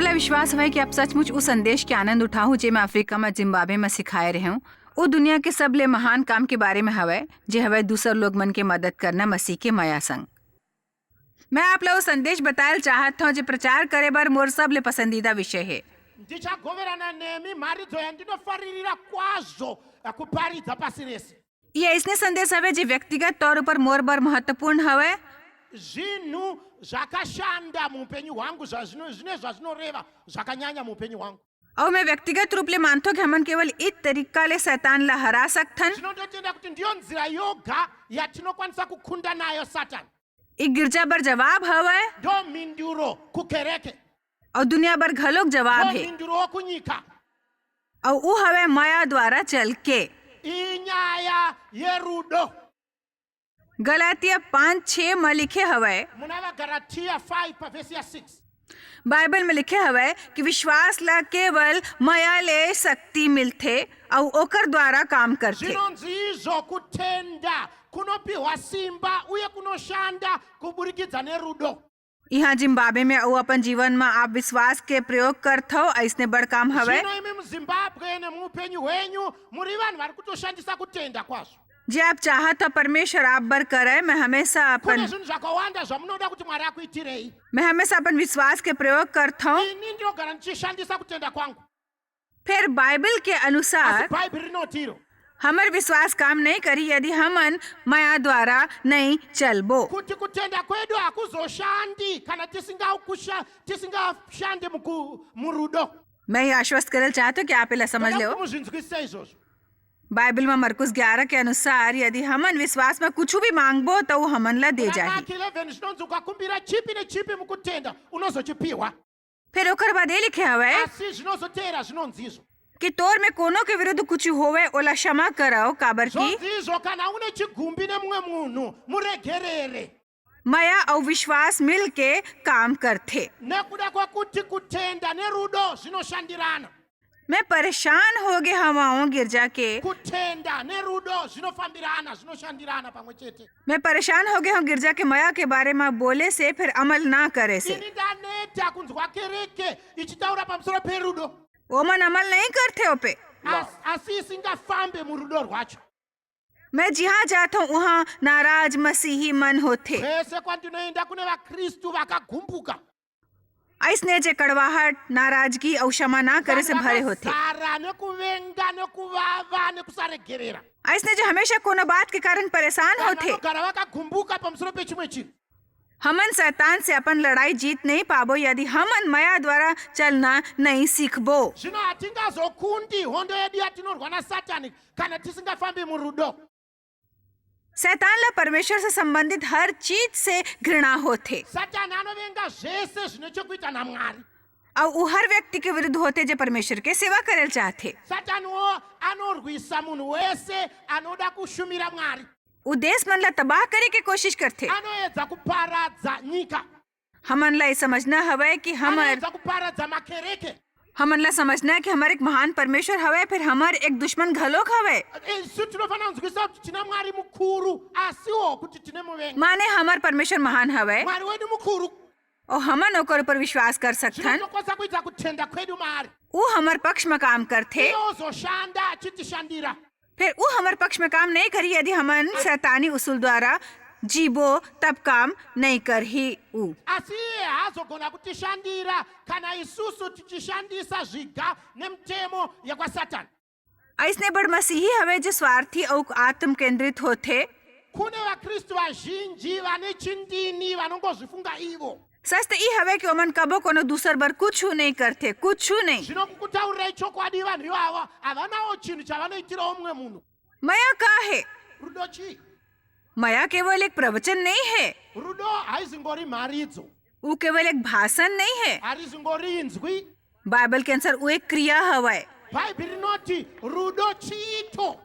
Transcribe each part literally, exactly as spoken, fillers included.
मोला विश्वास हवय कि आप सचमुच उस संदेश के आनंद उठाहू, जे मैं अफ्रीका म जिम्बाब्वे म सिखाए रहे हूँ। वो दुनिया के सबले महान काम के बारे में हवय, जे हवय दूसर लोग मन के मदद करना मसीह के मया संग। मैं आप ला वो संदेश बतायल चाहत हूँ, जे प्रचार करे बर मोर सबले पसंदीदा विषय हे। Ndichagoverana nemi mharidzo yandinofaririra kwazvo kuparidza pasi rese. ये अइसने संदेश हवय, जे व्यक्तिगत तौर ऊपर मोर बर महत्वपूर्ण हवय। Zvinhu zvakashanda muupenyu hwangu zvazvino-, zvine zvazvinoreva zvakanyanya muupenyu hwangu. अउ मैं व्यक्तिगत रूप ले मानथों कि हमन केवल इत तरीका ले शैतान ला हरा सकथन। Tinototenda kuti ndiyo nzira yoga yatinokwanisa kukunda nayo Satani. ई गिरजा बर जवाब हवय। Ndo mhinduro kukereke. अउ दुनिया बर घलोक जवाब हे। Ndo mhinduro wokunyika. अउ ऊ हवय मया द्वारा चल के। Inyaya yerudo. गलातिया पाँच छः म लिखे हवय। Muna vaGalatia five pa verse ya six. Bible में लिखे हवय कि विश्वास ला केवल मया ले शक्ति मिलथे अउ ओकर द्वारा काम करथे। Zvinonzi izvo kutenda kunopiwa simba uye kunoshanda kuburikidza nerudo. इहाँ जिम्बाब्वे में अउ अपन जीवन म आप विश्वास के प्रयोग करथव, अइसने बड़ काम हवय। Zvino imi muZimbabwe nemuupenyu hwenyu muri vanhu vari kutoshandisa kutenda kwazvo. जे आप चाहत हो परमेश्वर आप बर करय, मैं हमेशा अपन Kune zvinhu zvakawanda zvamunoda kuti Mwari akuitirei. मैं हमेशा अपन विश्वास के प्रयोग करथव। Ini ndinogara ndichishandisa kutenda kwangu. फिर बाइबल के Asi अनुसार Bhaibheri rinotiro हमर विश्वास काम नहीं करी यदि हमन मया द्वारा नहीं चलबो। Kuti kutenda kwedu hakuzoshandi kana tisingakusha-, tisingashande muku-, murudo. मैं ये आश्वस्त करल चाहत हूँ कि आप एला समझ Ndoda लेव। Kuti muzvinzwisise izvozvo. बाइबल में मरकुस ग्यारह के अनुसार यदि हमन विश्वास में कुछ भी मांगबो तो वो हमन ला दे Muna जाही। Mark eleven zvinonzi ukakumbira chipi nechipi mukutenda unozochipiwa. फिर ओकर बाद ये लिखे हवय Asi zvinozoteera zvinonzi izvo. कि तोर में कोनो के विरुद्ध कुछ होवे ओला क्षमा करव, काबर कि Zvonzi izvo kana une chigumbi nemumwe munhu muregerere. मया अउ विश्वास मिल के काम करथे। Nekuda kwekuti kutenda nerudo zvinoshandirana. मैं परेशान हो गे हवं गिरजा के। Kutenda nerudo zvinofambirana, zvinoshandirana pamwe chete. मैं परेशान हो गे हवं गिरजा के मया के बारे में बोले से फिर अमल ना करे से। Ini ndaneta kunzwa kereke ichitaura pamusoro perudo. ओमन अमल नहीं करथे ओपे। As-, asi isingafambe murudo rwacho. मैं जिहाँ जात हूँ उहाँ नाराज मसीही मन होथे। Kwese kwandinoenda kune vaKristu vakagumbuka. अइसने जे कड़वाहट, नाराजगी अउ क्षमा ना करे से भरे होथे। Vanhu vakazara nekuvenga, nekuvava, nekusaregerera. अइसने जे हमेशा कोनो बात के कारण परेशान Vanhu होथे। Vanogara vakagumbuka pamusoro pechimwe chinhu. हमन शैतान से अपन लड़ाई जीत नहीं पाबो यदि हमन मया द्वारा चलना नहीं सीखबो। Zvino hatingazokundi hondo yedu yatinorwa naSatani kana tisingafambi murudo. शैतान ला परमेश्वर से संबंधित हर चीज से घृणा होथे। Satani anovenga zvese zvine chekuita naMwari. अउ ऊ हर व्यक्ति के विरुद्ध होथे जे परमेश्वर के सेवा करेल चाहथे। Satani wo anorwisa munhu wese anoda kushumira Mwari. ऊ देश मन ला तबाह करे के कोशिश करथे। Anoedza kuparadza nyika. हमन ला ये समझना हवय कि हमर Anoedza kuparadza makereke. हमन ला समझना है कि हमर एक महान परमेश्वर हवय, फिर हमर एक दुश्मन घलोक हवय। Isu tinofanira kunzwisisa kuti tina Mwari mukuru, asiwo kuti tine muvengi. माने हमर परमेश्वर महान हवय। Mwari wedu mukuru. अउ हमन ओकर ऊपर विश्वास कर सकथन। Zvinotokwanisa kuita kutenda kwedu maari. ऊ हमर पक्ष म काम करथे। Iye ozoshanda achitishandira. फिर ऊ हमर पक्ष म काम नहीं करही यदि हमन शैतानी उसूल द्वारा जीबो, तब काम नहीं करही ऊ। Asi iye haazogona kutishandira kana isusu tichishandisa zviga nemitemo yakwaSatani. अइसने बड़ मसीही हवय जे स्वार्थी अउ आत्म केंद्रित होथे। Kune vaKristu vazhinji vane chindini vanongozvifunga ivo. सच त ई हवय कि ओमन कबो कोनो दूसर बर कुछु नहीं करथे, कुछु नहीं। Zvinokukutaurira ichokwadi vanhu ivavo havanawo chinhu chavanoitirawo mumwe munhu. मया का हे? Rudo chii? मया केवल एक प्रवचन नहीं है। Rudo haizingori mharidzo. ऊ केवल एक भाषण नहीं है। Harizingori inzwi. बाइबल के अनुसार ऊ एक क्रिया हवय। Bhaibheri rinoti rudo chiito.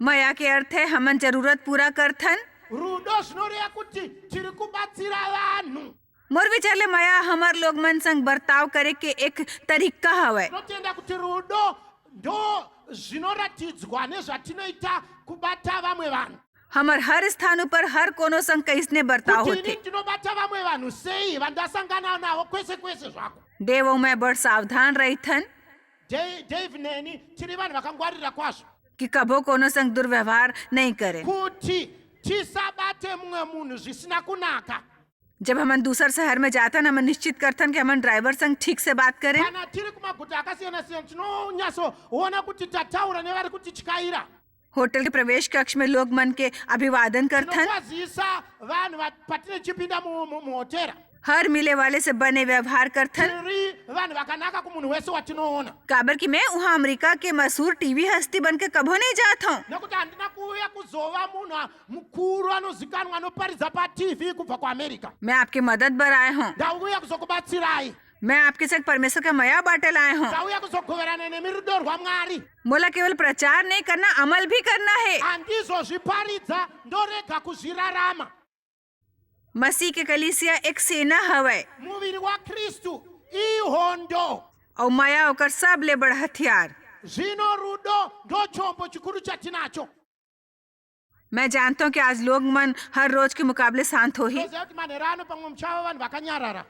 मया के अर्थ है हमन जरूरत पूरा करथन। Rudo zvinoreva kuti tiri kubatsira vanhu. मोर विचार ले मया हमर लोग मन संग बर्ताव करे के एक तरीका हवय। Tinotenda kuti rudo ndo zvinoratidzwa nezvatinoita kubata vamwe vanhu. हमर हर स्थान ऊपर हर कोनो संग कइसने बर्ताव होथे। Kuti inini ndinobata vamwe vanhu sei, vandasangana navo kwese kwese zvako. Dave अउ मैं बड़ सावधान रहिथन। Dave, Dave neni tiri vanhu vakangwarira kwazvo. कि कभो कोनो संग दुर्व्यवहार नहीं करें। Kuti tisabate mumwe munhu zvisina kunaka. जब हमन दूसर शहर में जाथन, हमन निश्चित करथन कि हमन ड्राइवर संग ठीक से बात करें। Kana tiri kumaguta akasiyana siyana, tinonyasoona kuti tataura nevari kutityaira. Hotel के प्रवेश कक्ष में लोग मन के अभिवादन करथन। Tinokwazisa vanhu va-, patinechipinda mu-, mu-, muhotera. हर मिले वाले से बने व्यवहार करथन। Tiri vanhu vakanaka kumunhu wese watinoona. काबर कि मैं उहाँ अमेरिका के मशहूर टीवी हस्ती बन के कभो नहीं जात हूँ। Nekuti handina kuuya kuzova munhu a-, mukuru anozikanwa anoparidza paTV kubva kuAmerica. मैं आपके मदद बर आए हूँ। Ndauya kuzokubatsirai. मैं आपके संग परमेश्वर का मया बांटे लाए हूँ। Ndauya kuzogoverana nemi rudo rwaMwari. मोला केवल प्रचार नहीं करना, अमल भी करना है। Handizozviparidza, ndorega kuzvirarama. मसीह के कलीसिया एक सेना हवय। Muviri waKristu ihondo. अउ मया ओकर सबले बड़ हथियार। Zvino rudo ndochombo chikuru chatinacho. मैं जानता हूँ कि आज लोग मन हर रोज के मुकाबले शांत होही। Ndoziva kuti manherano pamwe muchava vanhu vakanyarara.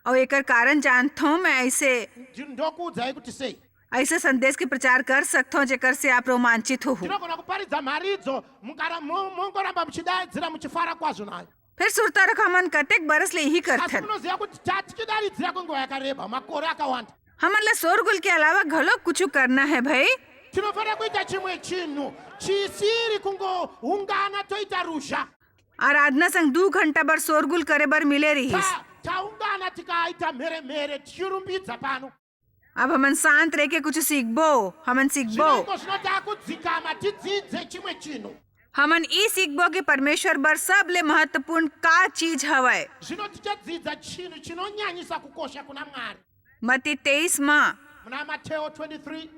अउ एकर कारण जानता हूँ मैं, ऐसे, Ndi-, ndokuudzai kuti sei. ऐसे संदेश के प्रचार कर सकता हूँ जेकर से आप रोमांचित हो, हो। Tinogona kuparidza mharidzo mukara-, mo-, mongoramba muchidaidzira muchifara kwazvo nayo. फिर सुरता रखो, हमन कतेक बरस ले यही Asi करथन। Munoziva kuti tatichidaidzira kwenguva yakareba, makore akawanda. हमन ला शोरगुल के अलावा घलो कुछ करना है भाई। Tinofanira kuita chimwe chinhu chisiri kungoungana toita ruzha. आराधना संग दू घंटा बर शोरगुल करे बर मिले रहिस। Ta-, taungana tikaita mhere mhere tichirumbidza pano. अब हमन शांत रह के कुछ सीखबो, हमन सीखबो। Zvino iko zvinoda kudzikama tidzidze chimwe chinhu. हमन ई सीखबो कि परमेश्वर बर सबले महत्वपूर्ण का चीज हवय। Zvino tichadzidza chinhu chinonyanyisa kukosha kuna Mwari. मत्ती तेईस मा Muna Mateo twenty-three.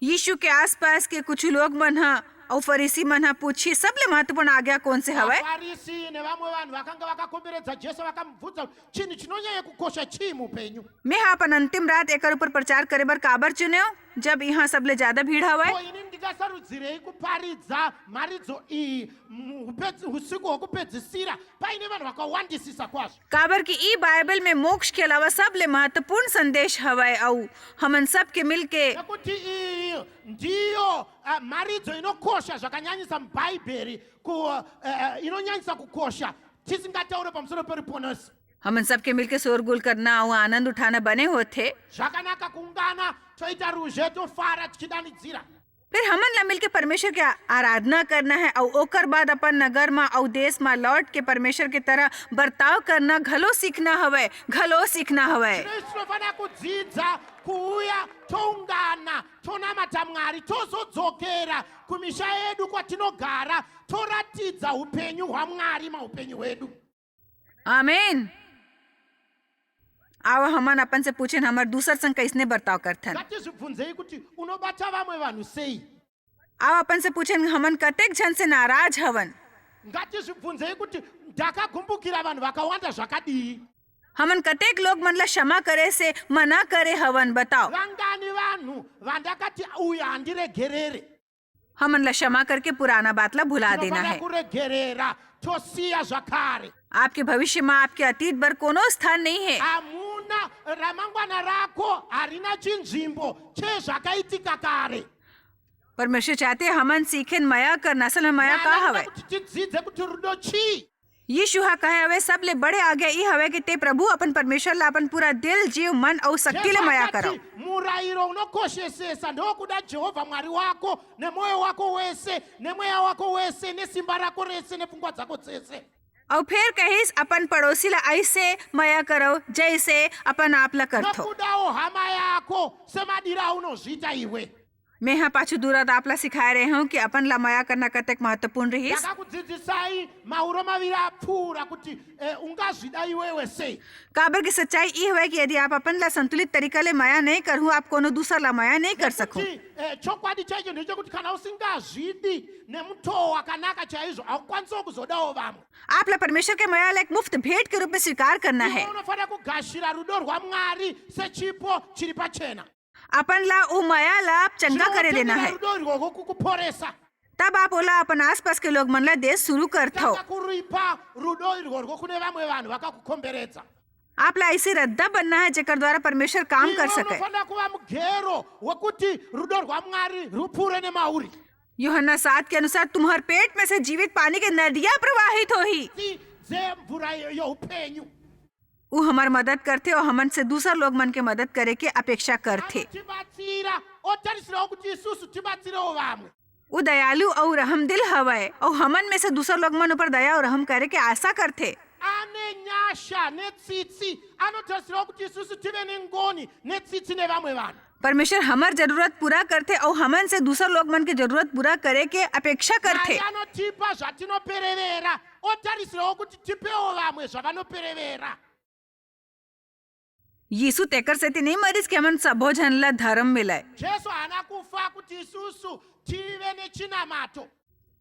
यीशु के आसपास के कुछ लोग मन ह अउ फरीसी मन ह पूछी, "सबले महत्वपूर्ण आज्ञा कोन से हवय?" Vafarisi nevamwe vanhu vakanga vakakomberedza Jesu vakamubvunza, "Chinhu chinonyanya kukosha chii muupenyu?" मैं ह अपन अंतिम रात एकर ऊपर प्रचार करे बर काबर चुनेव, जब यहाँ सबले ज्यादा भीड़ हवय? Ko ini ndingasarudzirei kuparidza mharidzo iyi mu-, upedzi-, usiku hwokupedzisira paine vanhu vakawandisisa kwazvo? काबर कि ई बाइबल में मोक्ष के अलावा सबले महत्वपूर्ण संदेश हवय, अउ हमन सब के मिलके Nekuti iyi ndiyo, eh, mharidzo inokosha zvakanyanyisa muBhaibheri, ku, eh, eh, inonyanyisa kukosha, tisingataure pamusoro peruponeso. हमन सब के मिलके शोरगुल करना अउ आनंद उठाना बने होथे। Zvakanaka kuungana, toita ruzhe, tofara, tichidanidzira. फिर हमन ला मिलके परमेश्वर के आ-, आराधना करना है, अउ ओकर बाद अपन नगर मा अउ देश मा लौट के परमेश्वर के तरह बर्ताव करना घलो सीखना हवय, घलो सीखना हवय। Zvino tinofanira kudzidza kuuya toungana, tonamata Mwari, tozodzokera kumisha yedu kwatinogara, toratidza upenyu hwaMwari maupenyu hwedu. आमीन। आव हमन अपन से पूछेन, हमर दूसर संग कइसने बर्ताव करथन? Ngatizvibvunzei kuti unobata vamwe vanhu sei? आव अपन से पूछेन, हमन कतेक झन से नाराज हवन? Ngatizvibvunzei kuti ndakagumbukira vanhu vakawanda zvakadii? हमन कतेक लोग मन ला क्षमा करे से मना करे हवन, बताओ। Vangani vanhu vandakati uyu handiregerere? हमन ला क्षमा करके पुराना बात ला भुला देना है। Tinofanira kuregerera, tosiya zvakare. आपके भविष्य मा आपके अतीत बर कोनो स्थान नहीं है। Hamuna, ramangwana rako harina chinzvimbo chezvakaitika kare. परमेश्वर चाहते हैं हमन सीखें मया करना। असल में मया का हवय? Mwari anoda kuti tidzidze kuti rudo chii. यीशु ह कहे हवे, सबले बड़े आज्ञा ई हवे कि ते प्रभु अपन परमेश्वर ला अपन पूरा दिल, जीव, मन अउ शक्ति ले मया करव। Murayiro unokoshesesa ndokuda Jehovha Mwari wako nemwoyo wako wese, nemweya wako wese, nesimba rako rese, nepfungwa dzako dzese. अउ फेर कहिस, अपन पड़ोसी ला अइसे मया करव, जइसे अपन आप ला करथव। Nokudawo hama yako semadira aunozviita iwe. मैं ह पाछू दूरा त आप ला सिखाए रहे हूँ कि अपन ला मया करना कतेक महत्वपूर्ण रहिस। Ndakakudzidzisai mauro maviri apfuura kuti, eh, ungazvida iwewe sei. काबर की सच्चाई ई हवय कि यदि आप अपन ला संतुलित तरीका ले मया नहीं करहु, आप कोनो दूसर ला मया नहीं कर सकहु। Nekuti, eh, chokwadi chaicho ndechekuti kana usingazvidi nemutoo wakanaka chaizvo, haukwanisiwo kuzodawo vamwe. आप ला परमेश्वर के मया ला एक मुफ्त भेंट के रूप में स्वीकार करना है। Iwe unofanira kugashira rudo rwaMwari sechipo chiri pachena. अपन ला उ मया ला आप चंगा करे देना है। Rudo irworwo kukuporesa. तब आप ओला अपन आसपास के लोग मन ला दे शुरू करथव। Tanga kuripa rudo irworwo kune vamwe vanhu vakakukomberedza. आपला ऐसे रद्दा बनना है, जेकर द्वारा परमेश्वर काम कर सके। Unofanira kuva mugero wekuti rudo rwaMwari rupfuure nemauri. यूहन्ना सात के अनुसार, तुम्हार पेट में से जीवित पानी के नदियां प्रवाहित होही। Ti dzemvura youpenyu. ऊ हमर मदद करथे और हमन से दूसर लोग मन के मदद करे के अपेक्षा करथे। Anotibatsira, otarisirawo kuti isusu tibatsirewo vamwe. ऊ दयालु और रहमदिल हवय और हमन में से दूसर लोग मन ऊपर दया और रहम करे के आशा करथे। Ane nyasha netsitsi, anotarisirawo kuti isusu tive nengoni netsitsi nevamwe vanhu. परमेश्वर हमर जरूरत पूरा करथे और हमन से दूसर लोग मन के जरूरत पूरा करे के अपेक्षा करथे। Naye anotipa zvatinoperevera, otarisirawo kuti tipewo vamwe zvavanoperevera. यीशु तेकर सेती नहीं मरिस कि हमन सबो झन ला धर्म मिलय। Jesu haana kufa kuti isusu tive nechinamato.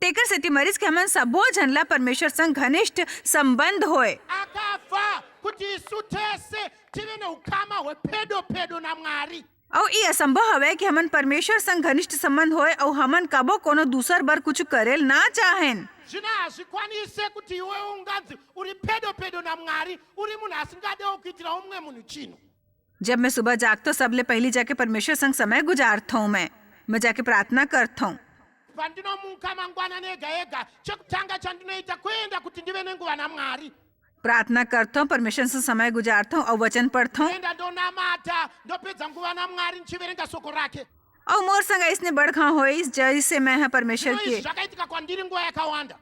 तेकर सेती मरिस कि हमन सबो झन ला परमेश्वर संग घनिष्ठ संबंध होय। Akafa kuti isu tese tive neukama hwepedophedo naMwari. अउ ई असंभव हवय कि हमन परमेश्वर संग घनिष्ठ संबंध होय अउ हमन कबो कोनो दूसर बर कुछ करेल ना चाहेन। Zvino hazvikwanise kuti iwe unganzi uri pedophedo naMwari, uri munhu asingadewo kuitira umwe munhu chinhu. जब मैं सुबह जागता हूँ, सबले पहली जाके परमेश्वर संग समय गुजारता हूँ। मैं मैं जाके प्रार्थना करता हूँ। Pandinomuka mangwanani ega ega, chekutanga chandinoita kuenda kuti ndive nenguva naMwari. प्रार्थना करता हूँ, परमेश्वर से समय गुजारता हूँ और वचन पढ़ता हूँ। Ndoenda ndonamata, ndopedza nguva naMwari ndichiverenga soko rake. और मोर संग इसने बड़खा होइस, जैसे मैं ह परमेश्वर Zvino के izvi zvakaitika kwandiri nguva yakawanda.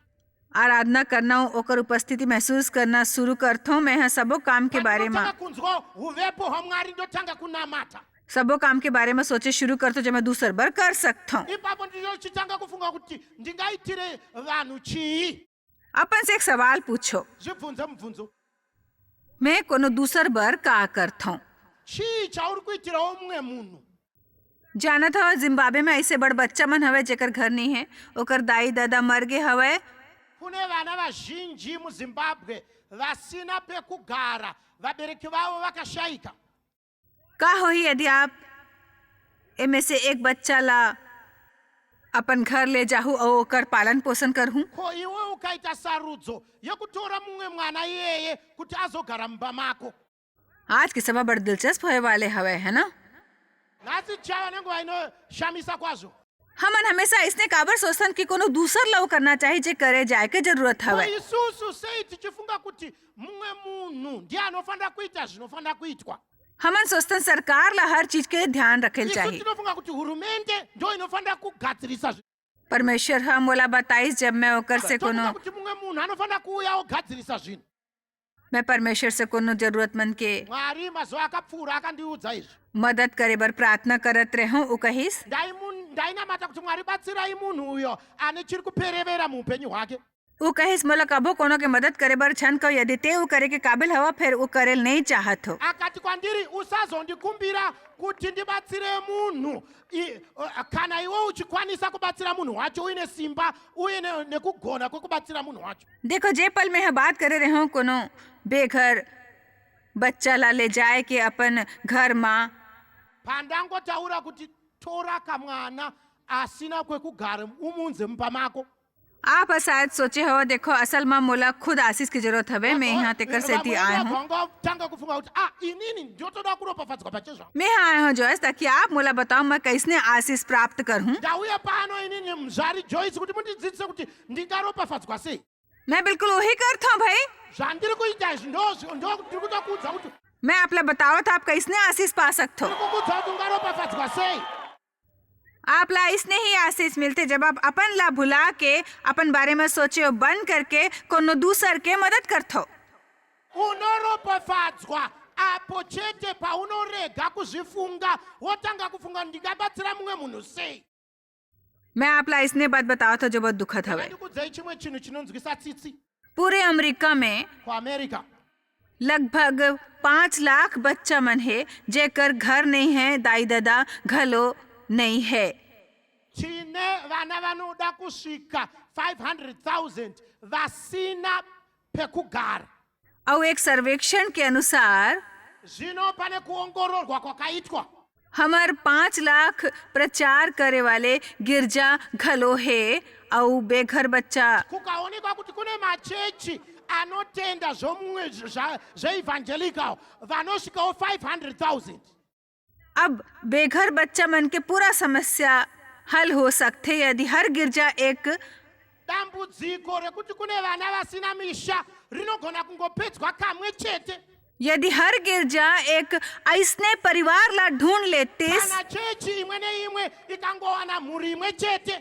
आराधना करना, ओकर उपस्थिति महसूस करना शुरू करता हूँ। मैं ह सबो काम के बारे में Pandinotanga kunzwa uvepo hwaMwari ndotanga kunamata. सबो काम के बारे में सोचे शुरू करता हूँ, जो मैं दूसर बर कर सकता हूँ। Ipapo ndinochitanga kufunga kuti ndingaitire vanhu chii. अपन से एक सवाल पूछो, Zvibvunze mubvunzo. मैं कोनो दूसर बर का करता हूँ? Chii chauri kuitirawo mumwe munhu? जानत हव, जिम्बाब्वे में ऐसे बड़ बच्चा मन हवय, जेकर घर नहीं है, ओकर दाई ददा मर गे हवय। Kune vana vazhinji muZimbabwe vasina pekugara, vabereki vavo vakashaika. का होही यदि आप एमे से एक बच्चा ला अपन घर ले जाहू अउ ओकर पालन पोषण करहू? Ko iwe ukaita sarudzo yekutora mumwe mwana iyeye kuti azogara mumba mako? आज की सभा बड़ दिलचस्प होए वाले हवय, है ना? Nhasi tichava nenguva inoshamisa kwazvo. हमन हमेशा इसने काबर सोचथन कि कोनो दूसर ला वो करना चाही, जे करे जाए के जरूरत Ko हवय। isusu sei tichifunga kuti mumwe munhu ndiye anofanira kuita zvinofanira kuitwa? हमन सोचथन सरकार ला हर चीज के ध्यान रखे ल Isu चाही। Tinofunga kuti hurumende ndo inofanira kugadzirisa zvi- परमेश्वर ह मोला बताइस, जब मैं ओकर से कोनो Tinofunga kuti mumwe munhu anofanira kuuya ogadzirisa zvinhu. मैं परमेश्वर से कोनो जरूरतमंद के Mwari mazuva akapfuura akandiudza izvi. मदद करे बर प्रार्थना करत रहूं, उ कहिस। Ndaimun- ndainamata kuti Mwari batsirai munhu uyo ane chiri kuperevera muupenyu hwake. उ कहिस, मोला कभो कोनो के मदद करे बर झन कहो, यदि ते उ करे के काबिल हवा, फेर उ करे ल नहीं चाहत हो। Akati kwandiri, usazondikumbira kuti ndibatsire munhu. I- uh, kana iwe uchikwanisa kubatsira munhu wacho uine simba uye ne- nekugona kwekubatsira munhu wacho. देखो, जे पल मैं ह बात करे रहे हूँ कोनो बेघर बच्चा ला ले जाए के अपन घर मा, Pandangotaura kuti tora kamwana asina kwekugara umunze mumba mako. आप ह शायद सोचे हो, देखो, असल मा मोला खुद आशीष की जरूरत हवे, मैं यहाँ तेकर सेती आए हूँ। Vangotanga kufunga kuti ah, inini ndotoda kuropafadzwa pachezvangu. मैं यहाँ आया हूँ जॉयस, ताकि आप मोला बताओ मैं कैसने आशीष प्राप्त करहूँ। Ndauya pano inini muzvari Joyce kuti mundidzidzise kuti ndingaropafadzwa sei. मैं बिल्कुल वही करता हूँ भाई। Zvandiri kuita izvi ndo ndo ndiri kuda kuudza kuti मैं आपला बतावत आप कैसने आशीष पा सकते हो। Ndiri kukuudza kuti ungaropafadzwa sei. आपला इसने ही आशीष मिलते जब आप अपन ला भुला के, अपन बारे में सोचे और बंद करके कोनो दूसर के मदद करथो। Unoropafadzwa apo chete paunorega kuzvifunga, wotanga kufunga ndingabatsira mumwe munhu sei. मैं आपला इसने बात बतावत हो जो बहुत दुखद हवे। Ndikuudzai chimwe chinhu chinonzwisa tsitsi. पूरे अमेरिका में Kuamerica लगभग पाँच लाख बच्चा मन हे, जेकर घर नहीं है, दाई ददा घलो नहीं है। Tine vana vanoda kusvika five hundred thousand vasina pekugara. और एक सर्वेक्षण के अनुसार Zvino pane kuongororwa kwakaitwa. हमर पाँच लाख प्रचार करे वाले गिरजा घलो हे, अउ बेघर बच्चा। Kukaonekwa kuti kune machechi anotenda zvomumwe zva- zveevangelical vanosvikawo five hundred thousand. अब बेघर बच्चा मन के पूरा समस्या हल हो सकथे यदि हर गिरजा एक Dambudziko rekuti kune vana vasina misha rinogona kungopedzwa kamwe chete. यदि हर गिरजा एक अइसने परिवार ला ढूंढ लेतिस, Kana chechi imwe neimwe ikangowana mhuri imwe chete,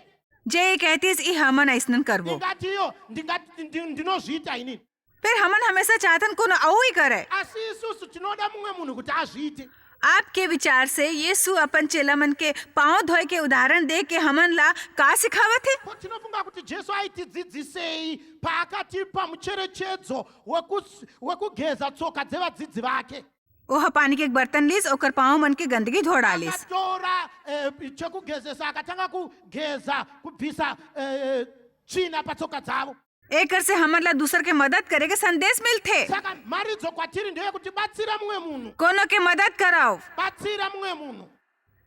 जे ये कहतिस, "ई हमन अइसनन करबो।" ndingati iyo ndingati- ndi- ndinozviita inini. फिर हमन हमेशा चाहतन कोनो अउ ही करे। Asi isusu tinoda mumwe munhu kuti azviite. आपके विचार से यीशु अपन चेला मन के पांव धोए के उदाहरण दे के हमन ला का सिखावत हे? Ko tinofunga kuti Jesu aitidzidzisei paakatipa mucherechedzo wekus- wekugeza tsoka dzevadzidzi vake? ओह पानी के एक बर्तन लीस, ओकर पांव मन के गंदगी धो Dallas. Akatora eh, chekugezesa, akatanga kugeza, kubvisa eh, tsvina patsoka dzavo. एकर से हमन ला दूसर के मदद करे के संदेश मिलथे। Saka mharidzo kwatiri ndeyekuti batsira mumwe munhu. कोनो के मदद कराओ। Batsira mumwe munhu.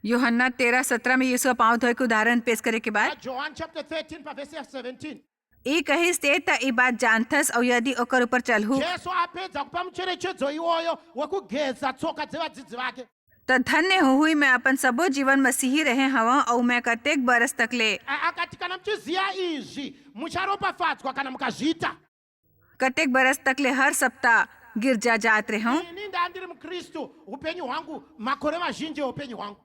यूहन्ना तेरह सत्रह में यीशु पांव धोए के उदाहरण पेश करे के बाद John chapter thirteen pa verse seventeen. ई कहिस, "ते त ई बात जानथस, अउ यदि ओकर ऊपर चलहू, Jesu apedza kupa mucherechedzo iwoyo wekugeza tsoka dzevadzidzi vake, त धन्य होहुई, मैं अपन सबो जीवन मसीही रहे हवं, अउ मैं कतेक बरस तक ले।" a- akati, "Kana muchiziva izvi, mucharopafadzwa kana mukazviita." कतेक बरस तक ले हर सप्ताह गिरजा जात रहे हूँ। Ini ndandiri muKristu upenyu hwangu, makore mazhinji eupenyu hwangu.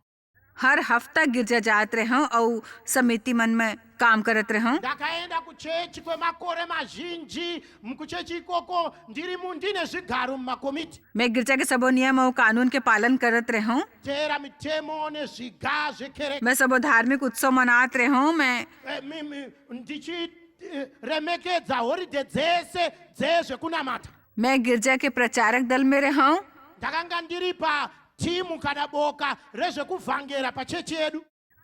हर हफ्ता गिरजा जात रहे हूँ, अउ समिति मन में काम करत रहे हूँ। Ndakaenda kuchechi kwemakore mazhinji. Mukuchechi ikoko ndiri mu- ndine zvigaro mumakomiti. मैं गिरजा के सबो नियम अउ कानून के पालन करत रहे हूँ। Teera mitemo nezviga zvekereke. मैं सबो धार्मिक उत्सव मनात रहे हूँ। मैं Eh, mi- mi- ndichiremekedza holiday dzese dzezvekunamata. मैं गिरजा के प्रचारक दल में रहे हूँ। Ndakanga ndiri patimu kana boka rezvekuvhangera pachechi yedu.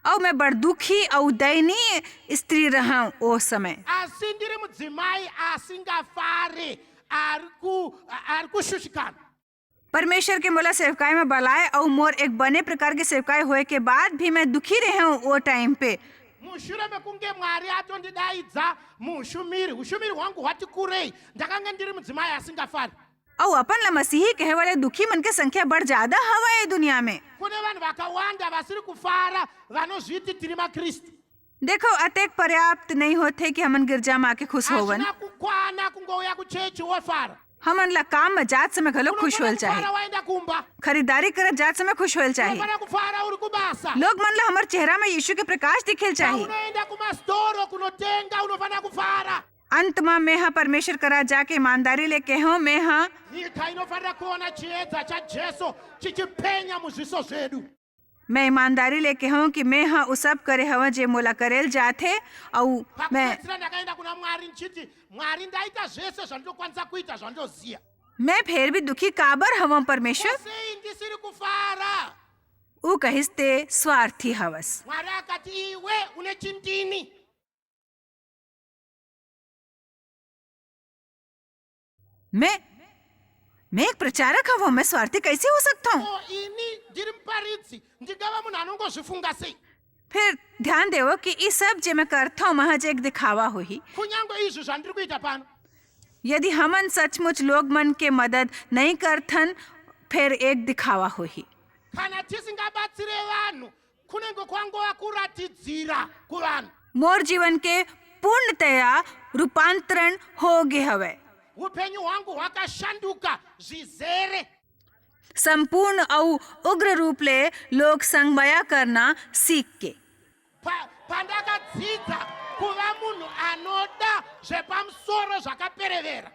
अउ मैं बड़ दुखी अउ दयनीय स्त्री रहे हूँ ओ समय। Asi ndiri mudzimai asingafare, ari ku- ari kushushikana. परमेश्वर के मोला सेवकाई में बलाए अउ मोर एक बने प्रकार के सेवकाई होए के बाद भी मैं दुखी रहे हूँ ओ टाइम पे। Mushure mekunge Mwari atondidaidza muushumiri, ushumiri hwangu hwati kurei, ndakanga ndiri mudzimai asingafari. अउ अपन ला मसीही कहे वाले दुखी मन के संख्या बड़ ज्यादा हवा ए दुनिया में। Kune vanhu vakawanda vasiri kufara, vanozviti tiri maKristu. देखो, अतेक पर्याप्त नहीं होथे कि हमन गिरजा में आके खुश होवन। Hazvina kukwana kungouya kuchechi wofara. हमन ला काम में जात समय घलो खुश होल चाही। Kufara waenda kumba. खरीदारी करत जात समय खुश होल चाही। Unofanira kufara uri kubasa. लोग मन ला हमर चेहरा में यीशु के प्रकाश दिखेल चाही। Unoenda kumasitoro kunotenga, unofanira kufara. अंत में मैं हा परमेश्वर करा जाके ईमानदारी ले कहूँ, मैं हा Nyika inofanira kuona chiedza chaJesu chichipenya muzviso zvedu. मैं ईमानदारी ले कहूँ कि मैं हा उ सब करे हवं जे मोला करेल जाथे, अउ मैं Pakupedzisira ndakaenda kuna Mwari ndichiti, "Mwari, ndaita zvese zvandinokwanisa kuita, zvandinoziva. मैं फेर भी दुखी काबर हवं परमेश्वर?" Ko sei ndisiri kufara?" उ कहिस, "ते स्वार्थी हवस।" Mwari akati, "Iwe une chindini." मैं मैं एक प्रचारक हवं, मैं स्वार्थी कैसे हो सकता हूँ? Ko ini ndiri muparidzi, ndingava munhu anongozvifunga sei? फिर ध्यान देवो कि ई सब जे मैं करता हूँ, महज एक दिखावा होही। Kunyange izvi zvandiri kuita pano, यदि हमन सचमुच लोग मन के मदद नहीं करथन, फिर एक दिखावा होही। kana tisingabatsire vanhu, kunenge kwangova kuratidzira kuvanhu. मोर जीवन के पूर्णतया रूपांतरण हो गे हवय। Upenyu hwangu hwakashanduka zvizere. संपूर्ण अउ उग्र रूप ले लोग संग मया करना सीख के। Pa- pandakadzidza kuva munhu anoda zvepamusoro zvakaperevera.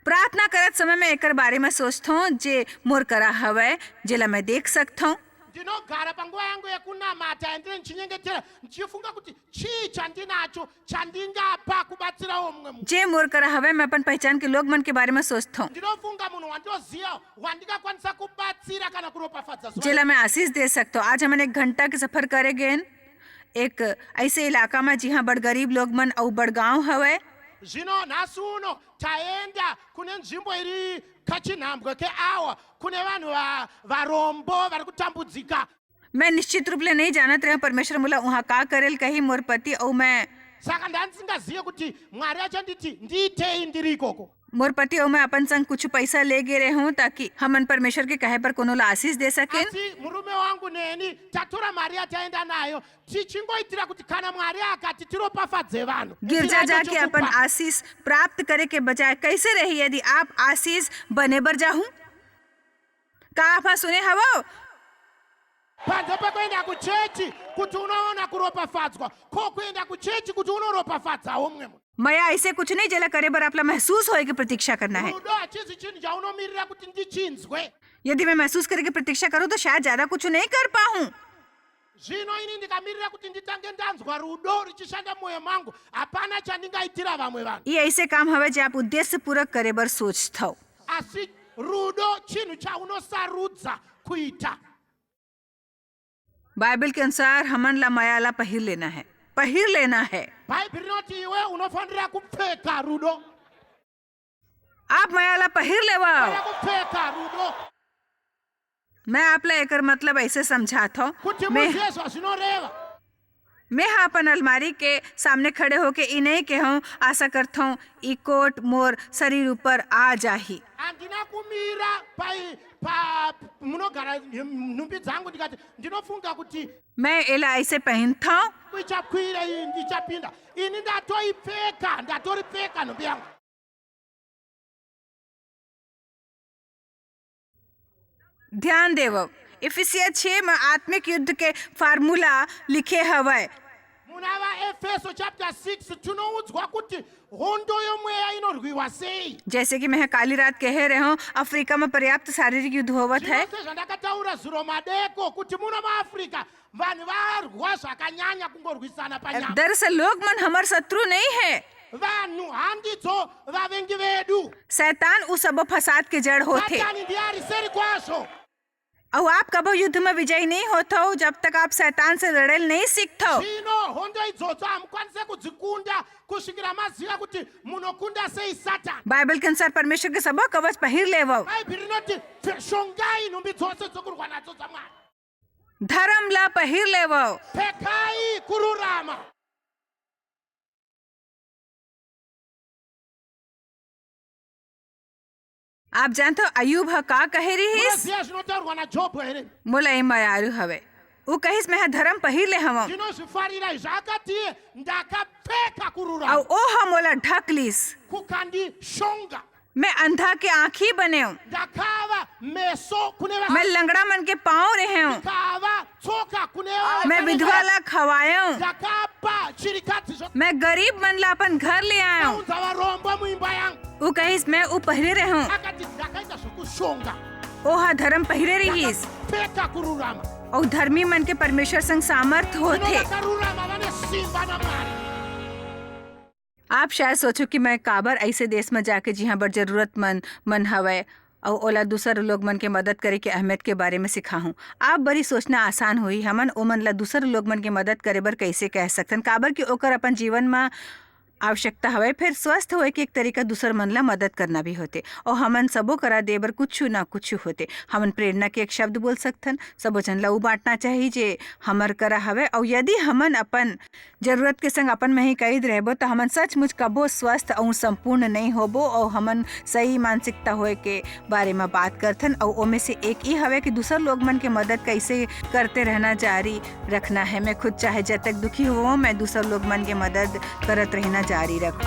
प्रार्थना करत समय मैं एकर बारे में सोचथों, जे मोर करा हवय, जेला मैं देख सकथों। Ndinogara panguva yangu yekunamata yandiri ndichinyengetera, ndichifunga kuti chii chandinacho chandingapa kubatsirawo mumwe munhu. जे मोर करा हवय, मैं अपन पहचान के लोग मन के बारे में सोचथों। Ndinofunga munhu wandoziva wandingakwanisa kubatsira kana kuropafadza zuva. जेला मैं आशीष दे सकथों। आज हमन एक घंटा के सफर करे गेन एक ऐसे इलाका में, जिहाँ बड़ गरीब लोग मन अउ बड़ गांव हवय। Zvino nhasi uno taenda kune nzvimbo iri kachinhambwe keawa, kune vanhu va- varombo vari kutambudzika. मैं निश्चित रूप ले नहीं जानत रहे परमेश्वर मोला उहाँ का करेल कही। मोर पति अउ मैं saka ndandingazive kuti Mwari achanditi ndiitei ndiri ikoko. मोर पति अउ मैं अपन संग कुछ पैसा ले गे रहे हूँ, ताकि हमन परमेश्वर के कहे पर कोनो ला आशीष दे सकें। Asi murume wangu neni tatora mari yataenda nayo, tichingoitira kuti kana Mwari akati tiropafadze vanhu. गिरजा जाके अपन आशीष प्राप्त करे के बजाय कैसे रही यदि आप आशीष बने बर जाहूं? का आप सुने हवो? Panze pekuenda kuchechi kuti unoona kuropafadzwa, ko kuenda kuchechi kuti unoropafadzawo mumwe munhu. मया ऐसे कुछ नहीं जेला करे बर आपला महसूस होए के प्रतीक्षा करना है। Rudo hachisi chinhu chaunomirira kuti ndichinzwe. यदि मैं महसूस करे के प्रतीक्षा करूं तो शायद ज्यादा कुछ नहीं कर पाऊं। Zvino ini ndikamirira kuti nditange ndanzwa rudo richishanda mumwoyo mangu, hapana chandingaitira vamwe vanhu. ये ऐसे काम हवे जे आप उद्देश्य पूरा करे बर सोचथव। Asi rudo chinhu chaunosarudza kuita. Bible के अनुसार हमन ला मया ला पहिर लेना है, पहिर लेना है। Bhaibheri rinoti iwe unofanira kupfeka rudo. आप मया ला पहिर लेवा। Unofanira kupfeka rudo. मैं आप ला एकर मतलब ऐसे समझात हूँ। Kuti मैं, munhu Yesu azinoreva. मैं हा अपन अलमारी के सामने खड़े होके ई नहीं कहूँ, आशा करता हूँ ई कोट मोर शरीर ऊपर आ जाही। Handina kumira pai pa munogara nhumbi dzangu ndikati ndinofunga kuti मैं एला ऐसे पहनता हूँ। Ichakwira iyi ndichapinda. Ini ndatoipfeka, ndatoripfeka nhumbi yangu. ध्यान देवव, इफिसिया छह में आत्मिक युद्ध के फार्मूला लिखे हवय। Muna vaEfeso chapter six tinoudzwa kuti hondo yomweya inorwiwa sei. जैसे कि मैं काली रात कह रहे हूँ, अफ्रीका में पर्याप्त शारीरिक युद्ध होवत है। Zvino sezvandakataura zuro madeko kuti muno maAfrica vanhu varwa zvakanyanya kungorwisana panyama. दरअसल लोग मन हमर शत्रु नहीं है। Vanhu handidzo vavengi vedu. शैतान उ सब फसाद के जड़ होथे। Satani ndiye ari seri kwazvo. अउ आप कभो युद्ध में विजयी नहीं होत हो जब तक आप शैतान से लड़ेल नहीं सीखत हो। Zvino hondo idzodzo hamukwanise kudzikunda kusvikira maziva kuti munokunda sei Satani. Bible के अनुसार परमेश्वर के सबो कवच पहिर लेवो। Bhaibheri rinoti, "Shongai nhumbi dzose dzokurwa nadzo dzaMwari." धर्म ला पहिर लेवो। Pfekai kururama. आप जानते हो अयूब ह का कहे रिहिस? Munoziva zvinotaurwa naJobho here? मोला ए मयारू हवे। उ कहिस, "मैं ह धर्म पहिर ले हवं।" Ndinozvifarira izvi, akati, "Ndakapfeka kururama." अउ ओ ह मोला ढक लिस। Kukandishonga. मैं अंधा के आँखी बनेव। Ndakava meso kune va- मैं लंगड़ा मन के पाँव रहेव। Ndakava tsoka kune va- मैं विधवा ला खवायव। Ndakapa chirikadzi zvo- मैं गरीब मन ला अपन घर ले आयव। Ndaunza varombo muimba yangu. उ कहिस, "मैं उ पहिरे रहेव।" Akati, "Ndakaita zvokushonga." ओ ह धर्म पहिरे रिहिस। Ndakapfeka kururama. अउ धर्मी मन के परमेश्वर संग सामर्थ होथे। Vanovakarurama vane simba naMwari. आप शायद सोचो कि मैं काबर ऐसे देश में जाके जिहाँ बड़ जरूरतमंद मन हवय अउ ओला दूसर लोग मन के मदद करे के अहमियत के बारे में सिखाहूँ। आप बरी सोचना आसान होही, हमन ओमन ला दूसर लोग मन के मदद करे बर कैसे कह सकथन, काबर कि ओकर अपन जीवन में आवश्यकता हवय। फिर स्वस्थ होए के एक तरीका दूसर मन ला मदद करना भी होथे। अउ हमन सबो करा दे बर कुछु ना कुछु होथे। हमन प्रेरणा के एक शब्द बोल सकथन, सबो झन ला उ बांटना चाही जे हमर करा हवय। अउ यदि हमन अपन जरूरत के संग अपन में ही कैद रहबो, त हमन सचमुच कबो स्वस्थ अउ संपूर्ण नइ होबो, अउ हमन सही मानसिकता होए के बारे म बात करथन। अउ ओमे से एक ई हवे कि दूसर लोग मन के मदद कैसे करते रहना जारी रखना है। मैं खुद चाहे जतक दुखी होवं, मैं दूसर लोग मन के मदद करत रहना जारी रखूं।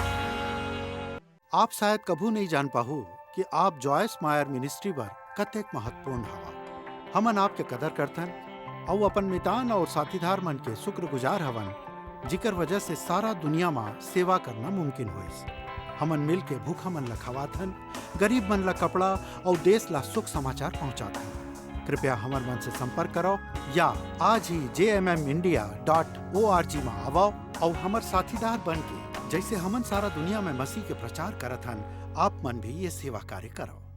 आप शायद कभू नहीं जान पाहू कि आप जॉयस मायर मिनिस्ट्री बर कतेक महत्वपूर्ण हवा। हमन आपके कदर करथन अउ अपन मितान अउ साथीदार मन के शुक्रगुजार हवन, जिकर वजह से सारा दुनिया म सेवा करना मुमकिन होइस। हमन मिल के भूखा मन ला खवाथन, गरीब मन ला कपड़ा अउ देश ला सुख समाचार पहुंचाथन। कृपया हमर मन से संपर्क करो या आज ही J M M India dot O R G म आवव अउ हमर साथीदार बन के, जैसे हमन सारा दुनिया में मसीह के प्रचार करत हन, आप मन भी ये सेवा कार्य करो।